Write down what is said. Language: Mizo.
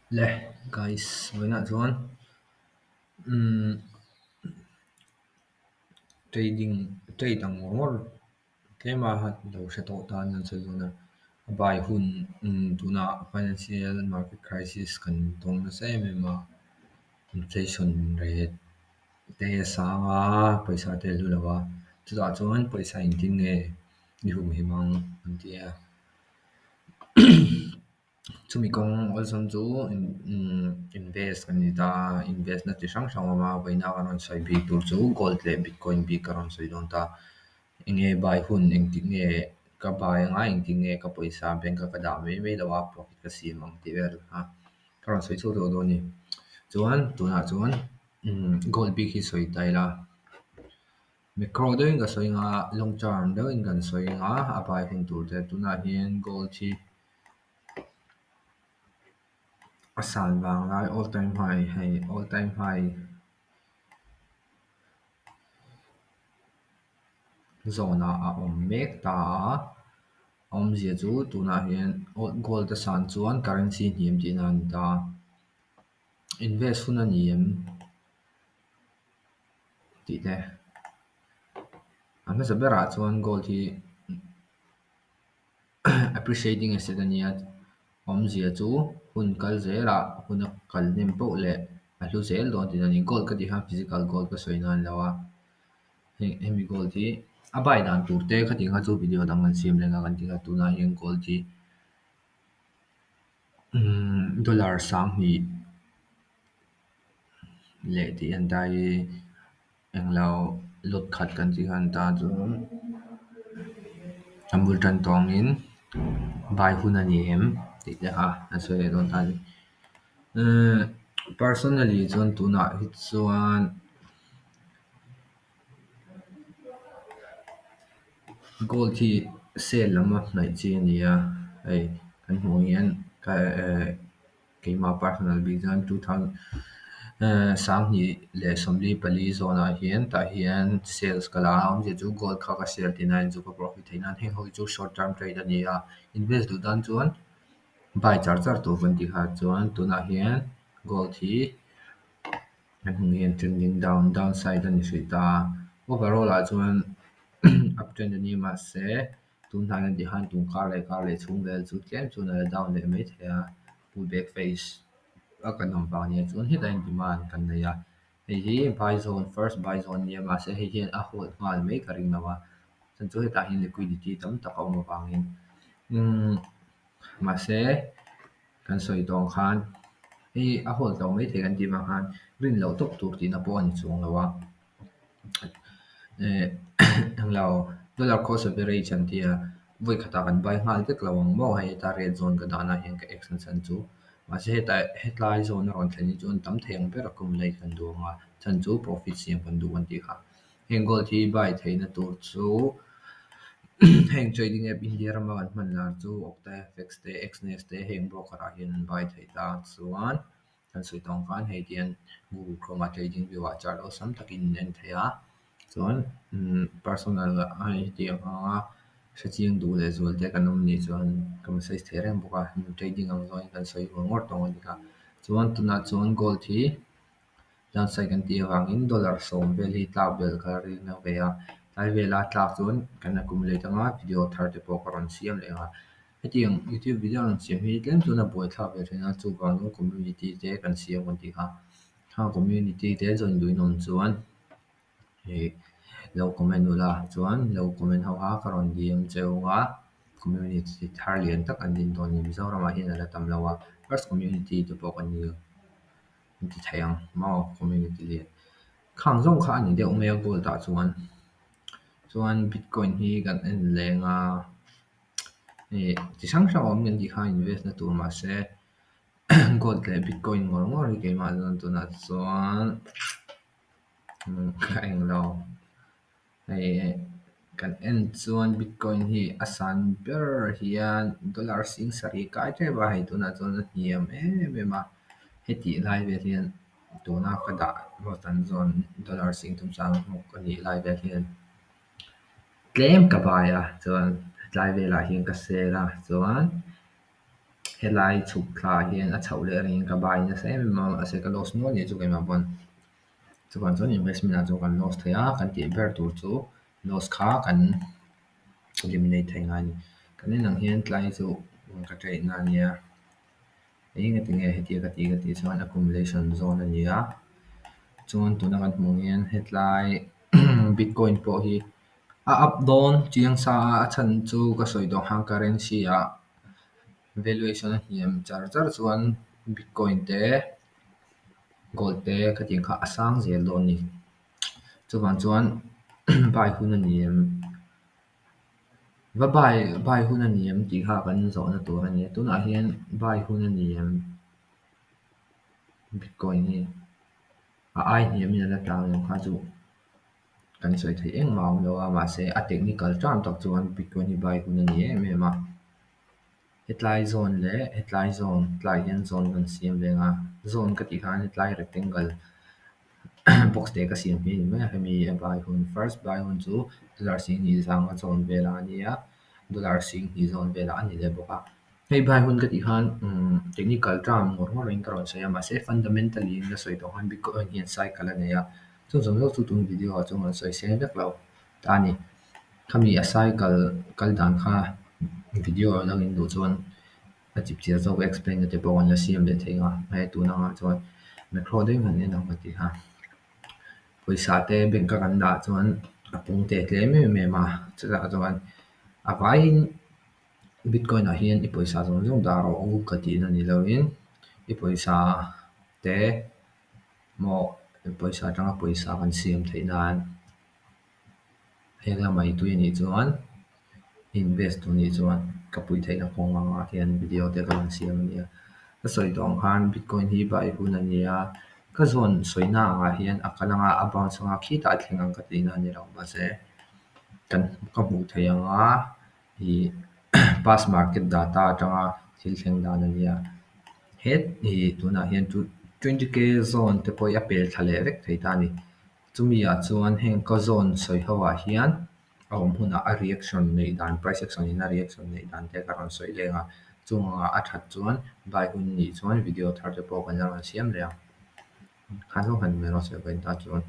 Le guys vawiinah chuan umm trading trade ang ngawr ngawr tlema lo hre tawh tan an sawi dawn a, a bai hun umm tunah financial market crisis kan tawng nasa em em a, inflation rate te a sang a, pawisa te a hlu lo a, chutah chuan pawisa engtin nge i humhim ang an ti a. Chumi kawng awlsam chu invest a ni ta a, invest na chi hrang hrang a awm a, vawiina kan rawn sawi bik tur chu gold leh bitcoin bik ka rawn sawi dawn ta. Enge buy hun engtik nge ka buy anga engtik nge ka pawisa bank a ka dah mai mai lo a profit ka siam ang tih vel kha ka rawn sawi chhuak tawh dawn a ni. Chuan tunah chuan gold bik hi sawi ta ila. Macro deuhin ka sawi anga long term deuhin kan sawi anga a buy hun tur te tunah hian gold hi a san vang lai all time high hei all time high zawn ah a awm mek ta a, a awmzia chu tunah hian gold a san chuan currency hniam tihna a ni ta a, invest hun a ni em? Tih te a hmasa berah chuan gold hi appreciating asset a nia awmzia chu hun kal zelah hun a kal hnem poh leh a hlu zel dawn tih a ni. Gold ka tih khan physical gold ka sawi nan lo a, hei hemi gold hi a buy dan tur te khatih kha chu video dang kan siam reng a kan tih kha tunah hian gold hi umm dollar sanghnih. Leh tih an ta hi englo lot khat kan tih khan ta chuan a bul tan tawngin bai hun a ni em tih te kha an sawi leh dawn ta a ni. Ehh personally chuan tunah hi chuan gold hi sale lam a hnaih chi a ni a hei kan hmuh hian ehh. Keimah personal bik chuan 2000 ehh sanghnih leh 44 zawnah hian tah hian sales ka la a, awmzia chu gold kha ka sale tih nan chu ka profit theih nan heng ho hi chu short term trade a ni a, invest duh tan chuan buy char char tur kan tih kha chuan tunah hian gold hi kan hmuh hian trending down down side a ni hrih ta a, overall ah chuan up trend a ni mahse. Tun hnai an tih khan tun kar leh kar leh chhung vel chu tlem chuan a la down leh mai thei a, pull back phase a kan awm vang nia chuan hetah hian demand kan nei a, hei hi buy zone first buy zone nia mahse hei hian a hold nghal mai ka ring lo a, chhan chu hetah hian liquidity tam tak a awm avangin umm mahse kan sawi tawh ang khan hei a hold lo mai thei kan tih vang khan rin loh tawp tur tihna pawh a ni chuang lo a. Eh englo dollar cost average an tia vawi khatah kan buy nghal vek lo ang maw hei heta red zone ka dahna hian ka x na chhan chu mahse hetah hetlai zone a rawn thlen hi chuan tam thei ang ber a accumulate kan duh ang a chhan chu profit siam kan duh an tih kha heng gold hi buy theihna tur chu heng trading app India rama kan hman lar chu OctaFX te Exness te heng broker ah hian an buy theih ta chuan. Kan sawi tawng khan hei tian Google Chrome ah trading view ah chart awlsam takin an en thei a, chuan umm personal ah hei hetiang anga hrechiang duh leh zual te kan awm nih chuan ka message thei reng bawk a, trading ang zawngin kan sawi ngawr ngawr tawng a ni kha. Chuan tunah chuan gold hi downside kan tih avangin dollar 10 vel hi tlak belh ka ring a ve a, tlai vela tlak chuan kan accumulate anga video thar te pawh ka rawn siam leh ang a. Hetiang YouTube video rawn siam hi tlem chuan a buaithlak ve thin a, chuvang chuan community te kan siam kan tih kha. Khang community te join duhin awm chuan ih lo comment ula chuan lo comment ho kha ka rawn DM cheu a, community thar lian tak an din dawn a ni. Mizoramah hian a la tam lo a, first community te pawh kan ni an ti thei ang maw community lian. Khang zawng kha a ni deuh mai a gold ah chuan. Chuan bitcoin hi kan en leng a. Ih chi hrang hrang a awm kan tih kha invest na tur mahse gold leh bitcoin ngawr ngawr hi keimah chuan tunah chuan ka eng lo hei kan en chuan bitcoin hi a san ber hian dollar 70,000 kai tep a hei tunah chuan a hniam em em a hetih lai vel hian tuna ka dah ruat an zawn dollar 36,000 a nih lai vel hian. Tlem ka bai a chuan tlai velah hian ka sel a chuan Helai chhuk thla ah hian a chhoh leh ringin ka buy nasa em em a, mahse ka loss nual nih chu keimah pawn. Chuvang chuan investment ah chuan kan loss thei a, kan tih ber tur chu loss kha kan eliminate thei ngai a ni. Kan en ang hian tlai chu ka trade na a nia. Eng ati nge hetia ka tih ka tih chuan accumulation zone a ni a. Chuan tuna kan hmuh ang hian hetlai bitcoin pawh hi a up dawn chiang sa a, a chhan chu ka sawi tawh khan currency ah valuation a hniam char char chuan bitcoin te gold te khatiang kha a sang zel dawn a ni. Chuvang chuan buy hun a ni em? Va buy buy hun a ni em tih kha kan zawhna tur a ni a. Tunah hian buy hun a ni em? Bitcoin hi a ai hniamin a la tlang em kha chu kan sawi theih engmah a awm lo a, mahse a technical term tak chuan bitcoin hi buy hun a ni em em a. Hetlai zone leh hetlai zone tlaiah hian zone kan siam leng a, zone ka tih khan hetlai rectangle box te ka siam hi a ni mai a, hemi a buy hun first buy hun chu dollar 10,000 zanga zawn velah a ni a, dollar 10,000 zawn velah a ni leh bawk a. Hei buy hun ka tih khan technical term ngawr ngawrin ka rawn sawi a, mahse fundamentally in ka sawi tawh khan bitcoin hian cycle a nei a, chung zawng zawng chu tun video ah chuan kan sawi seng vek lo ta a ni. Khami a cycle kal dan kha video dangin duh chuan a chip chiar zawk explain na te pawh kan la siam leh thei ang a, hei tun angah chuan macro deuhin han en ang ka ti a. Pawisa te bank a kan dah chuan a pung teh tlem em em a, chutah chuan a vaiin bitcoin ah hian i pawisa zawng zawng dah rawh u ka tihna ni lovin i pawisa te maw pawisa atanga pawisa kan siam theih nan Heng lamah i tui anih chuan invest tur nih chuan ka pui theihna kawng angah hian video te ka rawn siam a nia. Ka sawi tawh ang khan bitcoin hi buy hun a ni a, ka zawn sawina angah hian a kal anga a bounce anga khitah a thleng ang ka tihna a ni lo mahse kan ka hmuh theih anga ih past market data atanga thil thleng dan a nia. He ih tunah hian 20k zone te pawh hi a pel thla leh vek thei ta a ni. Chumi ah chuan heng ka zawn sawi ho ah hian a awm hunah a reaction neih dan price action in a reaction neih dan te ka rawn sawi leng a, chung angah a that chuan buy hun nih chuan video thar te pawh kan la rawn siam leh ang. Khan zawng han mai rawh se vawiin tan chuan.